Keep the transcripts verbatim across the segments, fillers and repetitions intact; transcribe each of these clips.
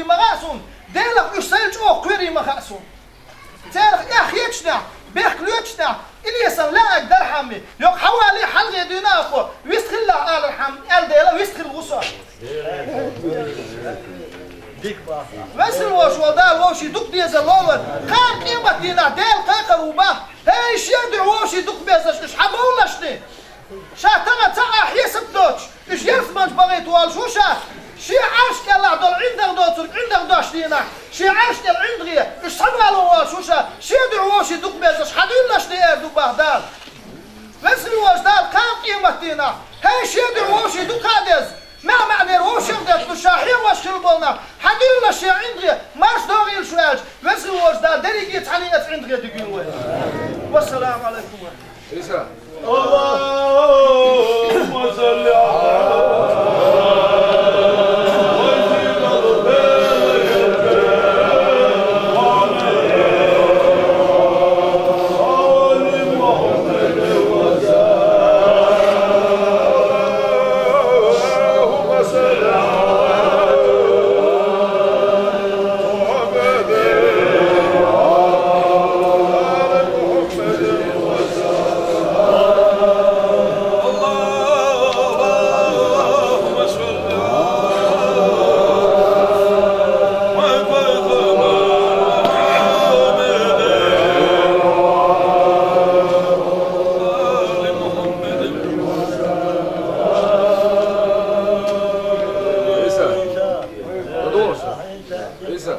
ма хаьа суна, Делах уьш сайл чӀогӀа кхоьрий ма хаьа суна. Царах эхь хеташехь, бехк лоьцашехь, Илесан лаьа даг дархьамми, йоккха хьавале хьалхе дуьйна а кхо, вистхилалахь алархьама, аьлла Дела, вистхилла ву со. Веза хила волча волу Дала вовшийн дукха дезар лолва, кхана къематдийнахь Дела кхайкхар ву боху, хӀей, шен дуьхьа вовшийн дукха безаш уьш хьан бовллашний? Ша тахана цхьа а хьесап доцуш, уьш ялсаманчу бахийта волуш ву ша, шен Ӏарш кӀелахь долу ӀиндагӀ доцург ӀиндагӀ дош дийнахь, шен Ӏарш кӀел ӀиндагӀе, уьш схьавалор волуш ву ша, шен дуьхьа вовшийн дукха безаш хьан дуьллашний эр ду боху Дала. Веза хила волча Дала кхана къематдийнахь, хӀей, шен дуьхьа вовшийн дукха а деза, маьӀ-маьӀӀера вовшех детталуш ша хьехош хила болу нах, хьан дуьллаш шен ӀиндагӀе, марша догӀийла шу аьлча, Веза хила волча Дала дерриге а цхьаьна эца ӀиндагӀе дуьгуьйла вай. Вассаламу Ӏалайкум. Иса. اللهم صل على Иса. Иса.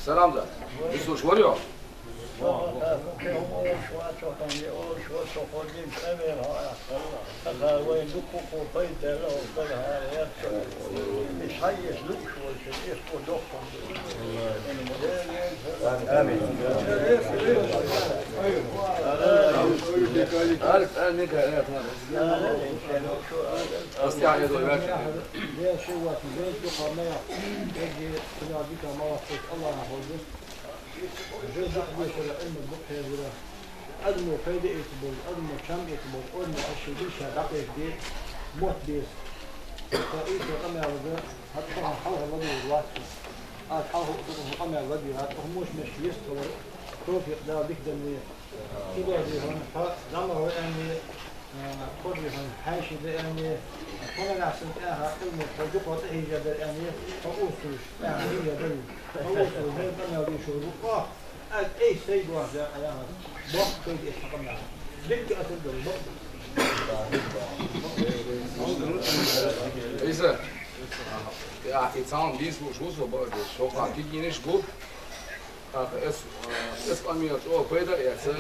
Салам да. Висуш варё? Амин. Алиф, алиф, алиф. Ден ши ватна, ден дукха ма яхь, дерриге а дика ма вац, Аллахьа хьожа. Ден дукха дешара, Ӏилма дукха хьежара. Адамо пайда эца болу, адамо чам эца болу, орна хьаший дин ша дӀакхайкхаде, мотт деза. Ткъа Ӏийса къамел дан, хӀара тхо хьалха ладугӀур вац. Аса хьалха а дукха къамел ладийгӀа, тхо муш мешка вест хилар, тофикъ Дала дика данне. Цигахь дехьа, тхо зӀамагӀа ву аьлла, Кхо дехьа хьаьший дан аьлла, тхо нагахь санна тӀаьхьа къилмаш тхо дукха тӀехьийжа дара аьлла, тхо устуш тӀаьхьа хьийжа дара. Тхо устуш хӀара къамел дийшур ду, ох, ас тӀе сай дош дан Ӏа яхар. Боккха кхайда эцна къамел. Дикка асар дара, боккха. Иса, я, и цхьаьна бийца лууш ву со бакъдерг, шо кхаа кегийнаш бу. Аха, эс, эс къамел чӀогӀа пайда а эца,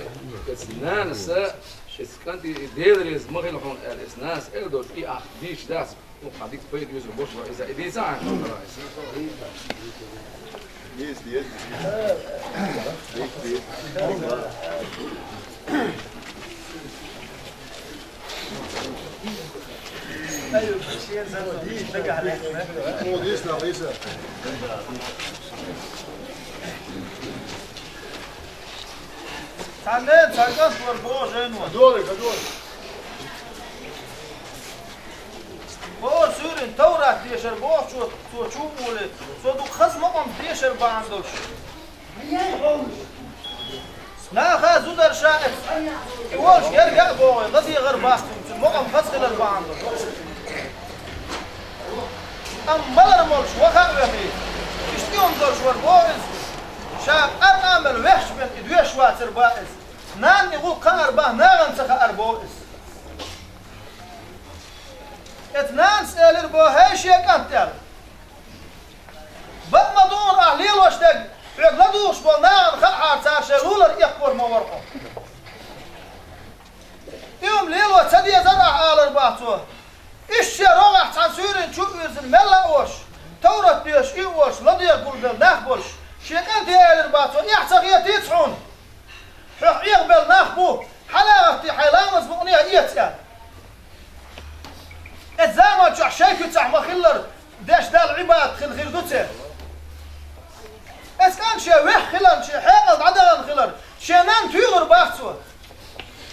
эс нанаса, эс кӀанте и Дела реза ма хила хьуна аьлла, эс нанас эр долчу, и ахь дийцча дац, хӀокхахь дика пайда юьзур бу шуна, иза и дийца ахьа. Дийца, дийца. Дийца, дийца. Цхьанне цхьа кӀант вара боху жайно. Боху суьйрин Таврат дешар бохучо, цо чу а волий, цо дукха хаза мукъамца дешар бахьана долуш. Наха зударша эцна, и волчу герга а богӀий, ладегӀар бац цуьнца, мукъам хаза хилар бахьана долуш. Амма малар молуш ваха а вехий, иштта тӀе хӀума долуш вара боху иза. Ша къаркъа а мел вехча бен и доьшуш вацар боху иза. Нанна и гӀуллакх хаар боху, нахана ца хаар боху иза. Эцу нанас элира боху, хӀей, шен кӀант аьлла. Бакъ ма ду хьуна ахь лелош дерг, хьоьга ладугӀуш болу нахана хаахьара цара шайн лулара эккхор ма вара хьо. И хӀума лело ца дезара ахь, алар боху цо. Иштта шен рогӀехь цхьана суьйранна чу а вирзина мелла а волуш, Таврат доьшуш и а волуш, ладегӀа гулбелла нах болуш, шен кӀанте элира боху цо, эхь ца хетий-ца хьуна? Хьох Ӏехабелла нах бу, хьалагӀатте хьайн ламаз мукъане а эца аьлла. Эцу заман чохь шайн куьцахь ма-хиллара деш Далла Ӏибадат хила хир ду церан. Эцу кӀанта шен вехь хиларна, шен хьекъал дӀадахана хилар, шен нанна туьйхира боху цо.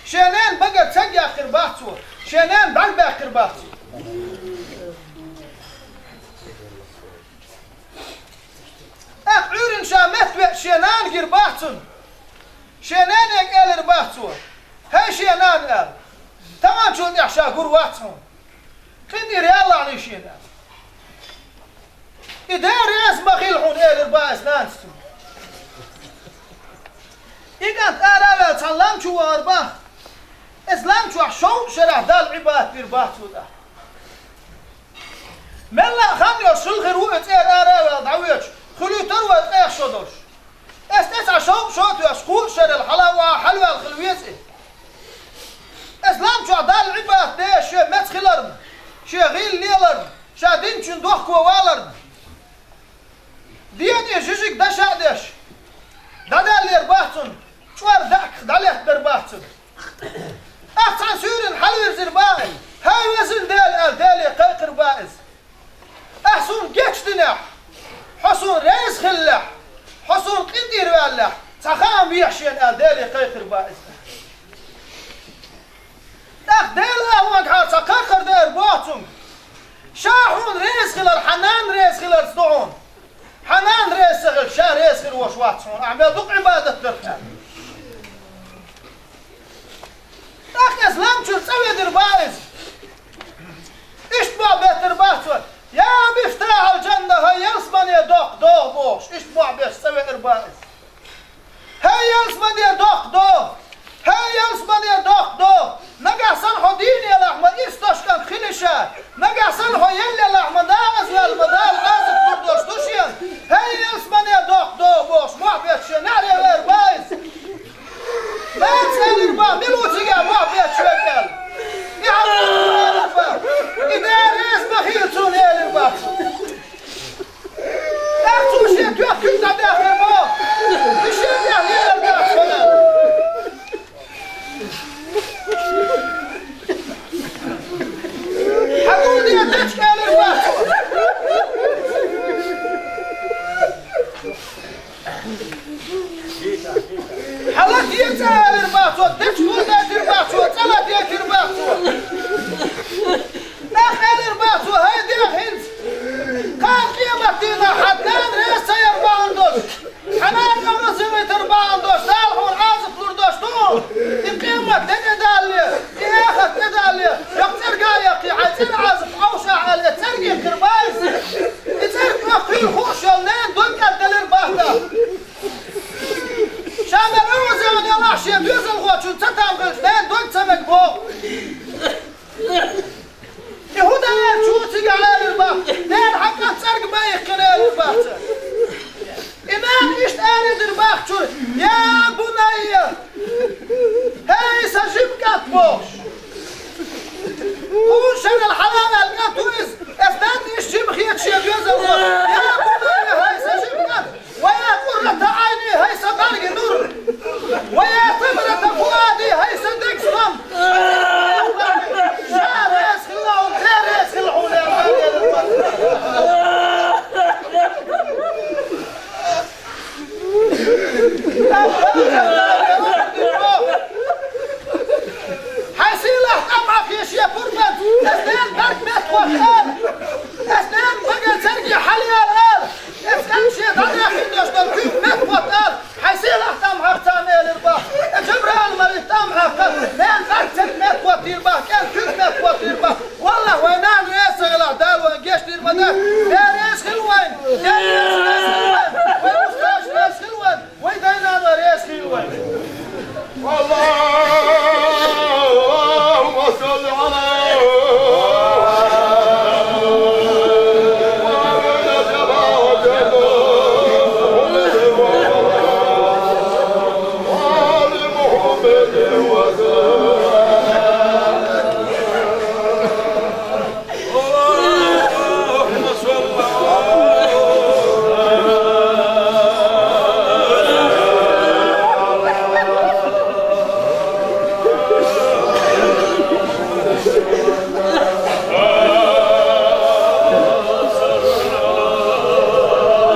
Шен ненан багара цег яьккхира боху цо. Шен ненан бӀаьрг баьккхира боху цо. Шен нанега элира бац цо: «ХӀей, шен нана, — аьлла, — таханчул тӀехьа ша гур вац хьуна. КъинтӀера ялалахь шена», — аьлла. «И Дела реза ма хила хьуна», — элира бац нанас цунна. И кӀант ара а ваьлла, цхьана лам чу вахара бац. Иза лам чохь шовзткъа шарахь Далла Ӏибадат дира бац цо тӀаккха. Мелла а хан йолуш хилла хир ву и цӀера ара а ваьлла дӀавоьдуш, хуьлуьйтур вай ткъех шо долуш. Иза тӀе цхьа шовзткъа шо а тоьхна, кхузткъа шарал хьала а ваха, хьалаваьлла хилла веза и. Иза лам чохь Далла Ӏибадат деш шен меца хиларна, шен гӀийла леларна, ша динчун дохко валарна, ден тӀе жижиг даш а деш, дӀадаьллера бац цунна, чӀор даьӀахках дӀалеттара бац цунна. ТӀаккха цхьана суьйранна хьалавирзира бац иза. «ХӀай, везан Дела», — аьлла, Деле кхайкхира бац иза. «Ахь суна гечдинехь, хьо суна реза хиллехь, хьо суна къинтӀера ваьллехь, цхьа хаам бехьа шена», — аьлла, Деле кхайкхира бац иза. ТӀаккха Дела агӀонгахьара цхьа кхайкхар деара бац цунна: «Ша хьуна реза хилар хьан нана реза хиларца ду хьуна. Хьан нана реза ца хилча, ша реза хир волуш вац хьуна, ахь мел дукха Ӏибадат дарх», — аьлла. ТӀаккха иза лам чуьра цӀа ведира бац иза. Иштта бохь беттара бац цо: «Я мифтахьал-жанна, хӀай ялсамане доккха догӀа», — бохуш, иштта бохь беш цӀа веара бац иза. «ХӀей, ялсамане доккха догӀа! ХӀей, ялсамане доккха догӀа! Нагахь санна хьо дийна елахь, ма ирс дош кӀант хила ша, нагахь санна хьо елла елахь, ма декъаза ваьлла, ма